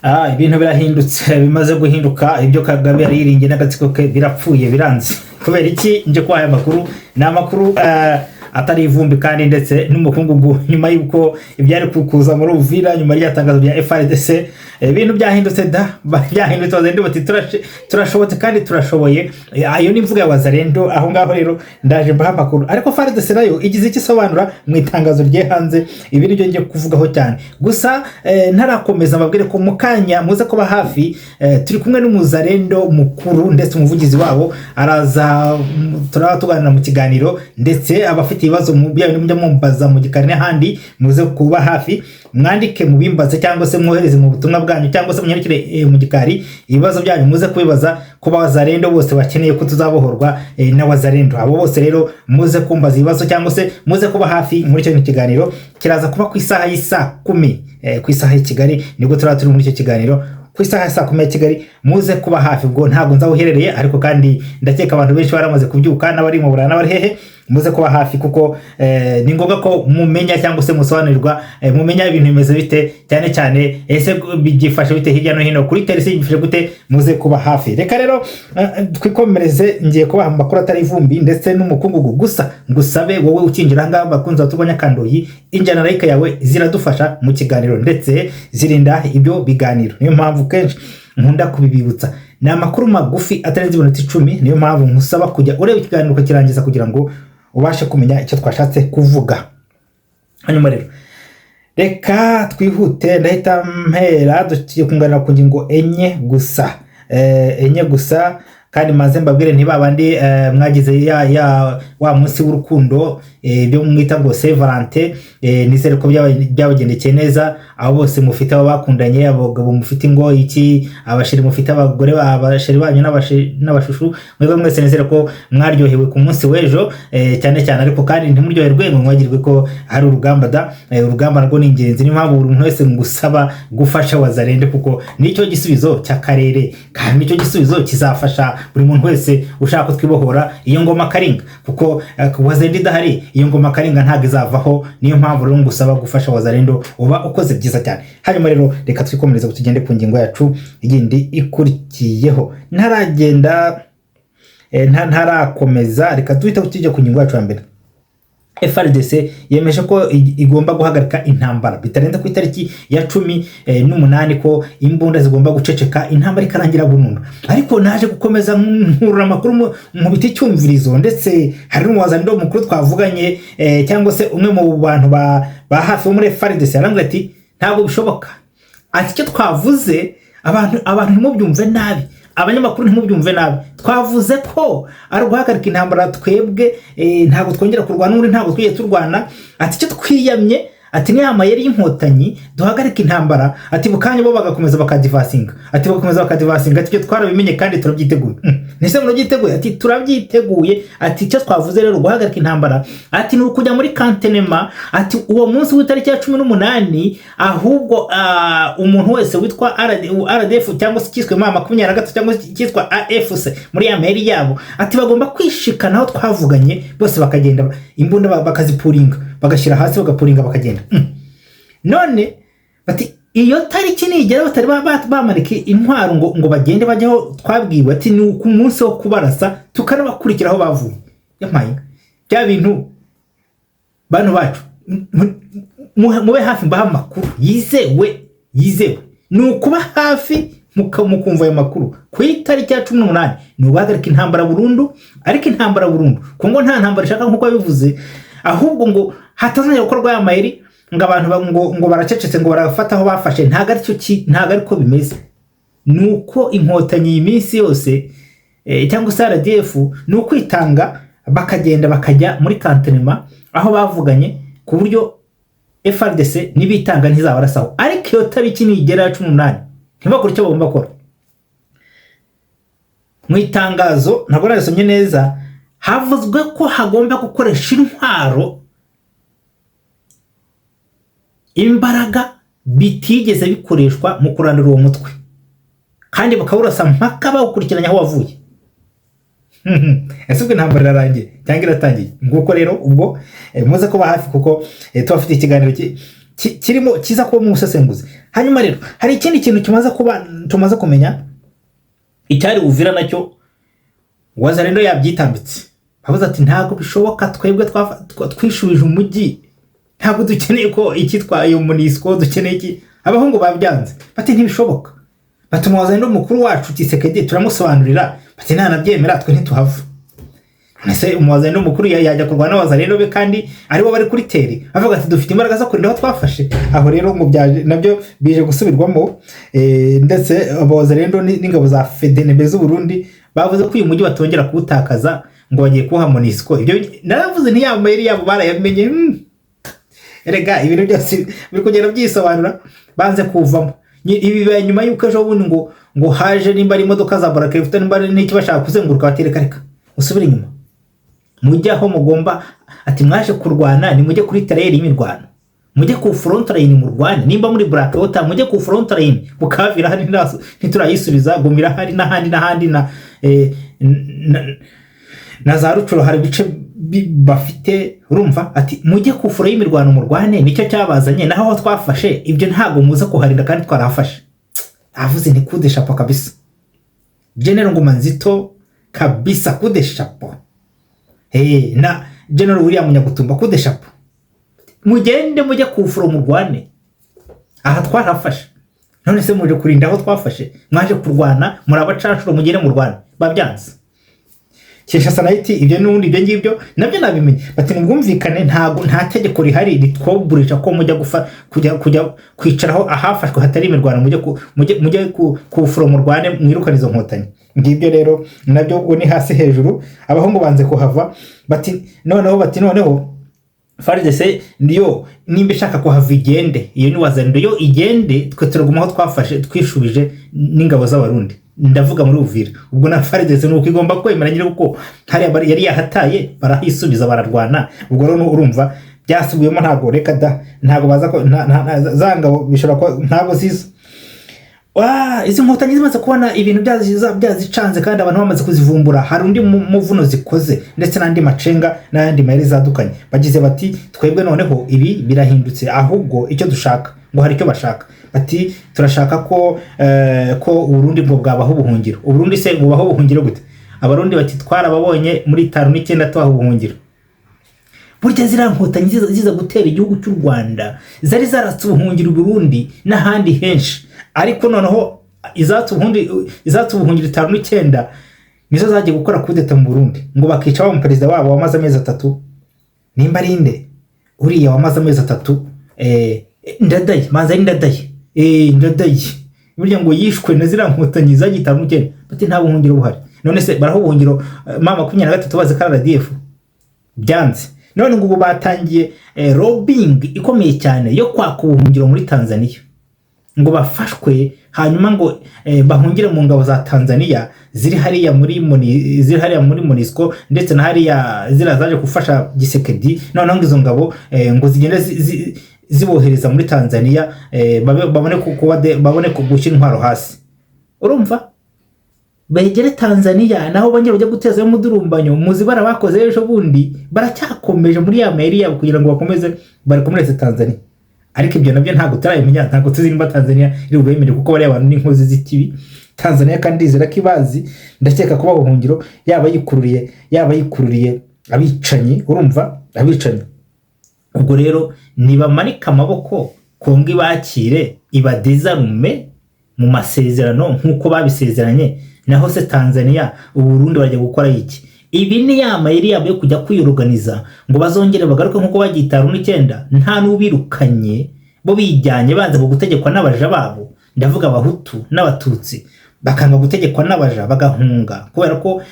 Ibintu birahindutse, bimaze guhinduka. Ibyo Kagame yari yiringiye n'agatsiko ke birapfuye, biranze. Kubera iki nje kubaha aya makuru? Ni amakuru atari ivumbi kandi ndetse n'umukungugu. Nyuma y'uko ibyari kuza muri Uvira, nyuma y'irya tangazo rya FARDC, ibintu byahindutse da, byahindutse. Wazalendo bati turashobotse kandi turashoboye. Ayo ni imvugo ya Wazalendo aho ngaho. Rero ndaje mbaha amakuru, ariko FARDC nayo igize icyo isobanura mu itangazo rye hanze. Ibi nibyo ngiye kuvugaho cyane. Gusa ntarakomeza, mbabwire ko mu kanya muze kuba hafi, turi kumwe n'umuzalendo mukuru ndetse umuvugizi wabo araza, turaba tuganira mu kiganiro. Ndetse abafite ibibazo mu bya bintu mujya mumbaza mu gikari n'ahandi, muze kuba hafi, mwandike mubimbaze cyangwa se mwohereze mu butumwa bwanyu cyangwa se munyandikire mu gikari ibibazo byanyu, muze kubibaza ku Wazalendo bose bakeneye ko tuzabohorwa na Wazalendo. Abo bose rero muze kumbaza ibibazo cyangwa se muze kuba hafi muri icyo kiganiro. Kiraza kuba ku isaha y'isaa 10 ku isaha y'i Kigali, nibwo turaba turi muri icyo kiganiro ku isaha ya saa 10 ya Kigali. Muze kuba hafi. Ubwo ntabwo nzi aho uherereye, ariko kandi ndakeka abantu benshi baramaze kubyuka, n'abari mu Burayi n'abari hehe. Muze kuba hafi kuko ni ngombwa ko mumenya cyangwa se musobanurirwa, mumenya ibintu bimeze bite, cyane cyane ese byifashe bite hirya no hino kuri terrain, byifashe gute? Muze kuba hafi. Reka rero twikomereze. Ngiye kubaha amakuru atari ivumbi ndetse n'umukungugu. Gusa ngusabe wowe ukinjira ahangaha, bakunzi batubonye akandoyi, injyana like yawe ziradufasha mu kiganiro ndetse zirinda ibyo biganiro. Niyo mpamvu kenshi nkunda kubibibutsa. Ni amakuru magufi atarenze iminota 10, niyo mpamvu nkusaba kujya ureba ikiganiro ukakirangiza kugira ngo ubashe kumenya icyo twashatse kuvuga. Hanyuma rero reka twihute, ndahita mpera tugiye kunganira ku ngingo enye gusa, enye gusa. Kandi maze mbabwire nti babandi mwagize ya wa munsi w'urukundo, ibyo mwita ngo Saint Valentin, nizere ko byabagendekeye neza. Abo bose mufite abo bakundanye, abagabo mufite ingo iki, abasheri mufite abagore, abasheri banyu n'abashushu, mwebwe mwese nizere ko mwaryohewe ku munsi w'ejo, cyane cyane. Ariko kandi ntimuryoherwe ngo mwagirwe ko hari urugamba da. Urugamba narwo ni ingenzi. Niyo mpamvu buri muntu wese ngusaba gufasha Wazalendo, kuko nicyo gisubizo cy'akarere kandi nicyo gisubizo kizafasha buri muntu wese ushaka ko twibohora iyo ngoma karinga, kuko Wazalendo idahari iyo ngoma karinga ntabwo izavaho. Niyo mpamvu rero ngusaba gufasha Wazalendo, uba ukoze byiza cyane. Hanyuma rero reka twikomereze, tugende ku ngingo yacu yindi ikurikiyeho. Ntaragenda, ntarakomeza, reka duhite tujya ku ngingo yacu ya mbere. FARDC yemeje ko igomba guhagarika intambara bitarenze ku itariki ya 18, ko imbunda zigomba guceceka, intambara ikarangira burundu. Ariko naje gukomeza nkurura amakuru mu biti cyumvirizo, ndetse hari n'umuwazalendo mukuru twavuganye, cyangwa se umwe mu bantu ba hafi bo muri FARDC, arambwira ati ntabwo bishoboka. Ati icyo twavuze, abantu ntimubyumve nabi, abanyamakuru ntimubyumve nabi, twavuze ko ari uguhagarika intambara. Twebwe ntabwo twongera kurwana n'ubundi, ntabwo twigeze turwana. Ati icyo twiyamye, ati ni amayeri y'inkotanyi, duhagarika intambara, ati bukanya bo bagakomeza bakadivasinga, ati bagakomeza bakadivasinga. Ati ibyo twarabimenye kandi turabyiteguye. Ese murabyiteguye? Ati turabyiteguye. Ati icyo twavuze rero guhagarika intambara, ati ni ukujya muri cantonnement. Ati uwo munsi w'itariki ya 18, ahubwo umuntu wese witwa RDF cyangwa se cyiswe M23 cyangwa se cyitwa AFC muri ya mayeri yabo, ati bagomba kwishikana aho twavuganye bose, bakagenda, imbunda bakazipuringa, bagashyira hasi, bagapuringa, bakagenda. None bati iyo tariki nigera batari bamanika intwaro ngo bagende bajyaho twabwiwe, ati ni ku munsi wo kubarasa tukanabakurikira aho bavuye. Yampaye inka. Bya bintu, bantu bacu, mube hafi mbaha amakuru yizewe, yizewe. Ni ukuba hafi mukumva ayo makuru. Ku itariki ya 18 ni uguhagarika intambara burundu. Ariko intambara burundu, Kongo nta ntambara ishaka nk'uko yabivuze, ahubwo ngo hatazongera gukorwa ya mayeri ngo abantu ngo baracecetse, ngo barafata aho bafashe. Ntabwo aricyo ntabwo ariko bimeze. Ni uko inkotanyi iyi minsi yose, cyangwa se RDF, ni ukwitanga bakagenda bakajya muri cantonnement aho bavuganye, ku buryo FARDC nibitanga ntizabarasaho. Ariko iyo tariki nigera ya 18 ntibakore icyo bagomba gukora. Mu itangazo, ntabwo narisomye neza, havuzwe ko hagomba gukoresha intwaro, imbaraga bitigeze bikoreshwa mu kurandura uwo mutwe, kandi bakawurasa mpaka bawukurikiranye aho wavuye. Ese ubwo intambara irarangiye cyangwa iratangiye? Nguko rero. Ubwo muze kuba hafi kuko tubafite ikiganiro kirimo kiza kuba mu busesenguzi. Hanyuma rero hari ikindi kintu kimaze kuba, tumaze kumenya. Icyari Uvira nacyo Wazalendo yabyitambitse, bavuze ati: "Ntabwo bishoboka, twebwe twishubije umujyi, ntabwo dukeneye ko icyitwa iyo MONUSCO, dukeneye iki." Abahungu babyanze, bati: "Ntibishoboka." Batuma Wazalendo mukuru wacu Tshisekedi, turamusobanurira, bati: "Nanabyemera twe ntituhava." Ese umuwazalendo mukuru yajya kurwana n'abazalendo be kandi aribo bari kuri terrain, avuga ati: "Dufite imbaraga zo kurinda aho twafashe"? Aho rero ngo byaje nabyo bije gusubirwamo, ndetse abazalendo n'ingabo za FDNB z'u Burundi bavuze ko uyu mujyi batongera kuwutakaza, ngo bagiye kuwuha MONUSCO. Ibyo naravuze ntiyamayeri yabo barayamenye. Erega ibintu byose biri kugenda byisobanura, banze kuvamo. Ibi bibaye nyuma y'uko ejo bundi ngo haje nimba ari imodoka za Black, nimba ari n'iki, bashaka kuzenguruka, batereka: "Reka usubire inyuma, mujye aho mugomba." Ati: "Mwaje kurwana, nimujye kuri terrain y'imirwano, mujye ku front line murwane. Nimba muri Black Water, mujye ku front line. Bukavira hari ntiturayisubiza, gumira hari n'ahandi n'ahandi na za Rucuro hari ibice bafite." Urumva, ati: "Mujye ku front y'imirwano murwane, nicyo cyabazanye. Naho aho twafashe, ibyo ntabwo muza kuharinda kandi twarahafashe." Avuze nti: "Coup de chapeau kabisa, General Ngoma Nzito, kabisa coup de chapeau." Hey, na General William Nyagutumba, coup de chapeau. Mugende mujye ku front murwane, aha twarafashe. None se muje kurinda aho twafashe? Mwaje kurwana, muri abacanshuro, mugende murwane. Babyanze. Kinshasa nayo iti: "Ibyo n'ubundi ibyo ngibyo nabyo nabimenye." Bati: "Nubwumvikane, ntabwo nta tegeko rihari ritwoburisha ko mujya gufa kujya kwicaraho ahafashwe hatari imirwano. Mujye ku front murwane, mwirukane izo nkotanyi." Ngibyo rero nabyo ubwo ni hasi hejuru, abahungu banze kuhava. Bati noneho FARDC niyo nimba ishaka kuhava igende, iyo ni Wazalendo yo igende, twe turaguma aho twafashe twishubije n'ingabo z'Abarundi, ndavuga muri Uvira. Ubwo na FARDC ni uko igomba kwemera nyine, kuko hariya yari yahataye, barahisubiza, bararwana. Ubwo rero urumva byasubiyemo, ntabwo reka da, ntabwo baza ko za ngabo bishobora kuba ntabwo ziza. Izi nkotanyi zimaze kubona ibintu byazicanze kandi abantu bamaze kuzivumbura, hari undi muvuno zikoze ndetse n'andi macenga n'ayandi mayeri zadukanye. Bagize bati: "Twebwe noneho ibi birahindutse, ahubwo icyo dushaka." Ngo hari icyo bashaka, bati: "Turashaka ko Uburundi ngo bwabaho ubuhungiro." Uburundi se bubaho ubuhungiro gute? Abarundi bati: "Twarababonye muri 59 tubaha ubuhungiro." Burya ziriya nkotanyi ziza gutera igihugu cy'u Rwanda zari zaratse ubuhungiro i Burundi n'ahandi henshi, ariko noneho izatse ubuhungiro 59 nizo zagiye gukora kudeta mu Burundi, ngo bakica wa perezida wabo wamaze amezi 3, nimba ari nde uriya wamaze amezi 3, Ndadaye, manza ari Ndadaye, Ndadaye. Burya ngo yishwe na ziriya nkotanyi zagiye 59. Bati: "Nta buhungiro buhari." None se baraho ubuhungiro M23 bazi ko ari RDF? Byanze. None ngo ubu batangiye lobbying ikomeye cyane yo kwaka ubuhungiro muri Tanzania, ngo bafashwe, hanyuma ngo bahungire mu ngabo za Tanzania ziri hariya muri MONUSCO, ndetse na hariya ziriya zaje gufasha Tshisekedi. Noneho ngo izo ngabo ngo zigende zibohereza muri Tanzania, babone gushyira intwaro hasi. Urumva begere Tanzania naho bongera bajya gutezayo umudurumbanyo. Muzi bara bakoze ejo bundi, baracyakomeje muri ya mayeri yabo kugira ngo bakomeze barekomeretse Tanzania. Ariko ibyo nabyo ntabwo turabimenya, ntabwo tuzi nimba Tanzania iri bubemere, kuko bariya bantu n'inkozi z'ikibi. Tanzania kandi ndizera ko ibazi, ndakeka kuba ubuhungiro yaba yikururiye abicanyi. Urumva abicanyi. Ubwo rero nibamanike amaboko, Kongo ibakire, ibadésarume mu masezerano nk'uko babisezeranye. Naho se Tanzania, Uburundi bajya gukora iki? Ibi ni ya mayeri yabo yo kujya kwiyoruganiza ngo bazongere bagaruke nk'uko bagiye 59, nta n'ubirukanye, bo bijyanye, banze mu gutegekwa n'abaja babo, ndavuga Abahutu n'Abatutsi, bakanga gutegekwa n'abaja, bagahunga kubera ko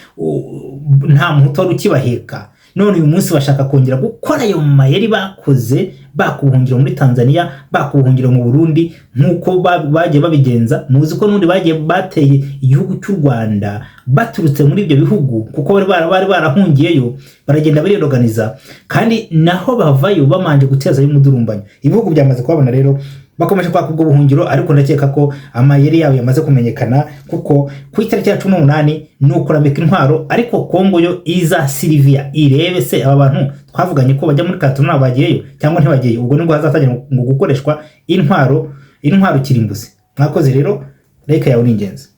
nta Muhutu wari ukibaheka. None uyu munsi bashaka kongera gukora ayo mayeri bakoze, bakubuhungiro muri Tanzania, bakubuhungiro mu Burundi, nk'uko bagiye babigenza. Muzi ko n'ubundi bagiye bateye igihugu cy'u Rwanda baturutse muri ibyo bihugu, kuko bari barahungiyeyo, baragenda bariroganiza, kandi naho bavayo bamanje gutezayo umudurumbanyo. Ibihugu byamaze kubabona rero, bakomeje kwaka ubwo buhungiro, ariko ndakeka ko amayeri yabo yamaze kumenyekana, kuko ku itariki ya 18 ni ukurambika intwaro, ariko Kongo yo iza Sylvia irebe se aba bantu twavuganye ko bajya muri Katuna bagiyeyo cyangwa ntibagiyeyo. Ubwo nibwo hazatangira ngo gukoreshwa intwaro. Intwaro kirimbuzi. Mwakoze rero, like yawe ni ingenzi.